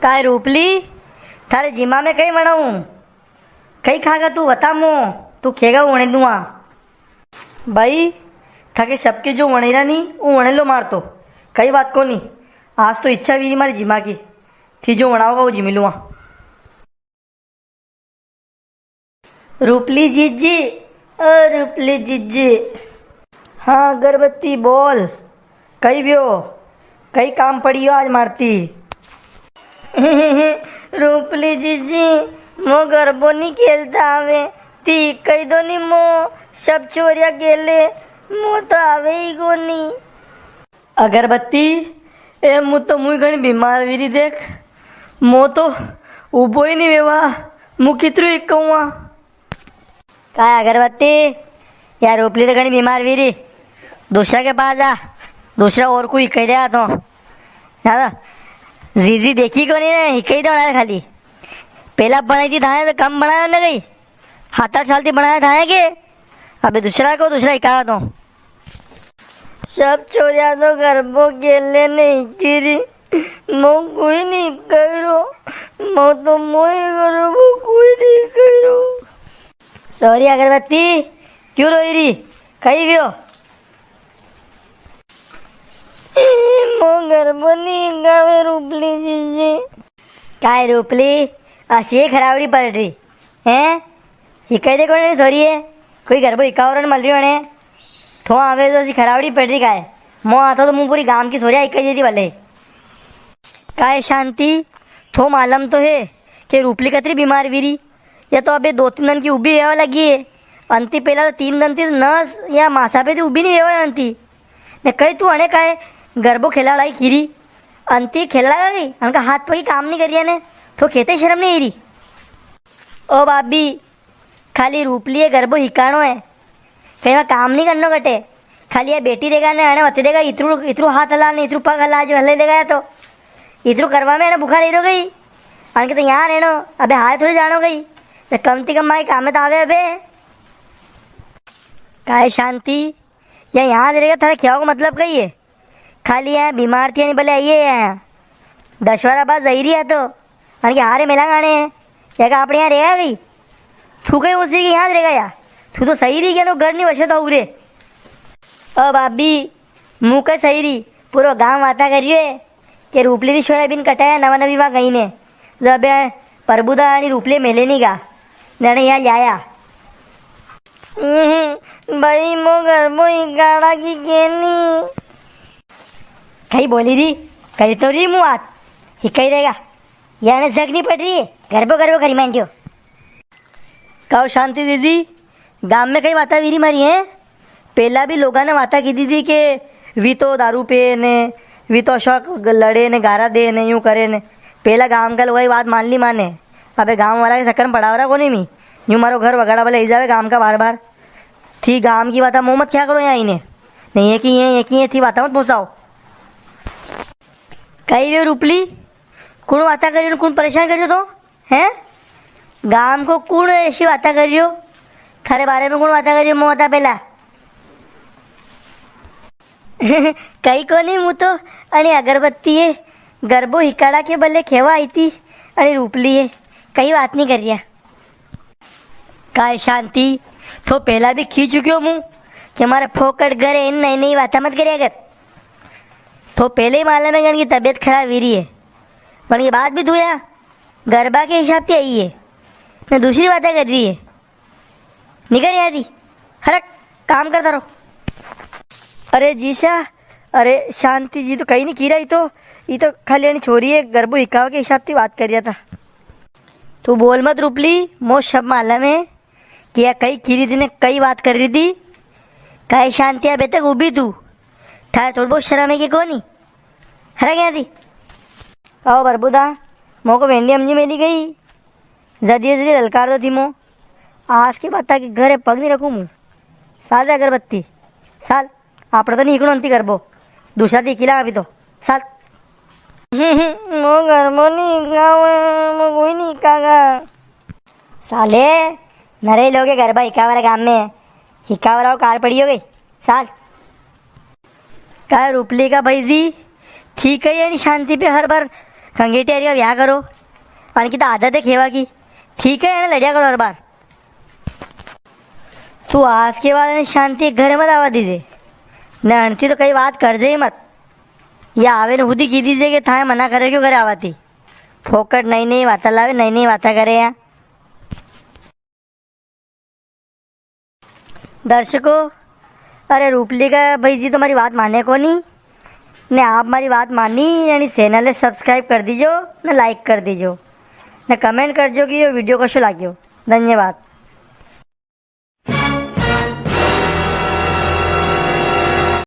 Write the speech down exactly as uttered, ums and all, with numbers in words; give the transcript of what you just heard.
काय रूपली, थारे जिमा में कई वणाऊं? कई खागा तू बता मो, तू खेगा वणे दुआ। भाई, थाके सबके जो वणेरा नी, वो वणे लो मार तो। कई बात कोनी, आज तो इच्छा वीरी मारी जिमा की, थी जो वणाओगा वो जिमी लुआ। रूपली जीजी, ओ रूपली जीजी। हाँ अगरबत्ती बोल, कई व्यो, कई काम पड़ियो आज मारती? रूपली जीजी, मो गरबो नी खेलता आवे, ती कई दो नी मो, सब छोरिया खेले, मो तो आवे ही कोनी। अगरबत्ती, ए मु तो मुई घणी बीमार वीरी देख, मो तो उबो ही नी वेवा, मु कितरू ही कहूँ। काय अगरबत्ती, यार रूपली तो घणी बीमार वीरी, दूसरा के पास जा, दूसरा और कोई कह रहा तो। यार जीजी देखी कोनी ने, हिकई दो यार खाली। पहला बनाई थी थाने तो कम बनाया ना गई, सात आठ साल थी बनाया था के। अबे दूसरा को दूसरा हिकाया तो। सब छोरिया तो गरबो खेले नी करी, मो कोई नी करो, मो तो मोए गरबो कोई नी करो। सॉरी अगरबत्ती, क्यों रोई री? कई व्यो? मो गरबो नी गावे रूपली जीजी। काय रूपली, अशी खरावड़ी पड़ री, हैं? हिकाई दे कोने सोरी है? कोई गरबो हिकावरण मल रियो ने? थो आवे तो अशी खरावड़ी पड़ री काय? मो आता तो मु पूरी गांव की सोरिया हिकाई देती भले। काय शांति, थो मालूम तो है कि रूपली कतरी बीमार वीरी? या तो अबे दो तीन दन की उबी वेवा लगी है। अंती पेला तो तीन दन थी नस या मासा पे थी उबी नी वेवा अंती। ने कई तू अणे काय गरबो खेलाड़ा ही खीरी? अंती खेलाड़ा गई, अणका हाथ पगी काम नी करिया ने, तो खेते शर्म नी री। ओ भाभी, खाली रूपली ये गरबो हिकाणो है, कई वा काम नी करनो कटे। खाली ये बेटी रेगा ने अणे वते देगा, इतरू, इतरू हाथ हला ने, इतरू पग हला, जो हले देगा या तो। इतरू करवा में अणे बुखार ही रो गई। अणके तो यहाँ रहनो, अबे हारे थोड़ी जानो गई। तो कम ती कम माई काम में तो आवे अबे। काय शांति, या यहाँ ज रेगा, थारे खेवा को मतलब कई है? खाली यहाँ बीमार थी, नी भले आई है यहाँ। दशवारा बाद जई री है तो, अणके हारे मेला गाने हैं। या का आपणे यहाँ रेगा गई? थू कई उसी के यहाँ ज रेगा या? थू तो सही री गया, नो घर नी वसे तो उरे। ओ भाभी, मु कई सही री, पूरो गांव वाता कर रियो है। के रूपली री सोयाबीन कटाया नवा नवी वां गई ने। जब प्रभुदा अणी रूपली मेले नी गा, ने अणे यहाँ ल्याया। हम्म, भाई मो गरबो हिकाड़ा की केनी। कई बोली री, करी तो री मु बात, हिकाई देगा। याने जग नी पड़ री, गरबो गरबो करी मांडियो। काओ शांति जीजी, गाम में कई वाता वीरी मारी है? पेला भी लोगा ने वाता कीधी थी के वी तो दारू पे ने, वी तो अशोक लड़े ने, गारा दे ने, यूं करे ने। पेला गाम का लोगा की बात मान ली माने। अबे गाम वाला के चक्कर में पड़ावरा कोनी मी। यूं मारो घर वगाड़ा भले ही जावे गाम का बार बार। थी गाम की वाता मो मत क्या करो यहाँ इने। नहीं है कि ये, ये की ये थी वाता मत पहुंचाओ। कई वे रूपली, कुण वाता करियो, कुण परेशान करियो तो? हैं? गाम को कुण ऐसी वाता करियो? थारे बारे में कुण वाता करियो, मो बता पेला। कई कोनी, मु तो अणी अगरबत्ती है, गरबो हिकाड़ा के बल्ले खेवा आई थी, अणी रूपली है, कई वात नी कर रिया। काय शांति, तो पेला भी खी चुक्यो मु कि मारे फोकट घरे इन नई नई वाता मत करिया कर। तो पेला ही मालूम है कि अणकी तबीयत खराब वीरी है, पण ये बात भी तू या गरबा के हिसाब से आई है, ने दूसरी वाता कर री है। निकल यां थी, हरक काम करता रो। अरे जीशा, अरे शांति जी तो कई नी की रिया, ई तो, ई तो खाली अणी छोरी है, गरबो हिकावा के हिसाब थी वात कर रिया था। तू बोल मत रूपली, मो सब मालूम है कि या कई की री थी ने कई वात कर री थी। काय शांति अबे तक उबी तू, थारे थोड़ी बहुत शर्म है कि कोनी? हरक यां थी। काओ प्रभुदा, मोको वेंडी हमजी मेली गई। जदी जदी ललकार दो थी मो। आज के बाद ताकि घरे पग नी रखूं मु। साल रे अगरबत्ती, साल। आपणे तो नी हिकणो अंती गरबो। दूसरा थी हिकी लां अभी तो। साल। मो गरबो नी हिकावे, मो कोई नी हिकागा। साले, नरे लोग गरबा हिकावरा गाम में। हिकावरा को कार पड़ी हो गई। साल। काय रूपली का भाई जी, ठीक है, ये शांति पे हर बार कंगेटिया री का ब्याह करो, अणकी तो आदत है खेवा की। ठीक है, एने लड़िया करो हर बार। तू आज के बाद एने शांति घर मत आवा दीजे, ने अणती तो कई बात करजे ही मत। या आवे ने खुद ही की दीजे कि थाए मना करे क्यों करे आवाती। फोकट नई नई बाता लावे, नई नई बाता करे या। दर्शकों, अरे रूपली का भाई जी तो मारी बात माने कोनी, ने आप मारी बात मानी यानी channel ने subscribe कर दीजो, ने like कर दीजो, ने comment कर जो कि यो video कशो लाग्यो। धन्यवाद।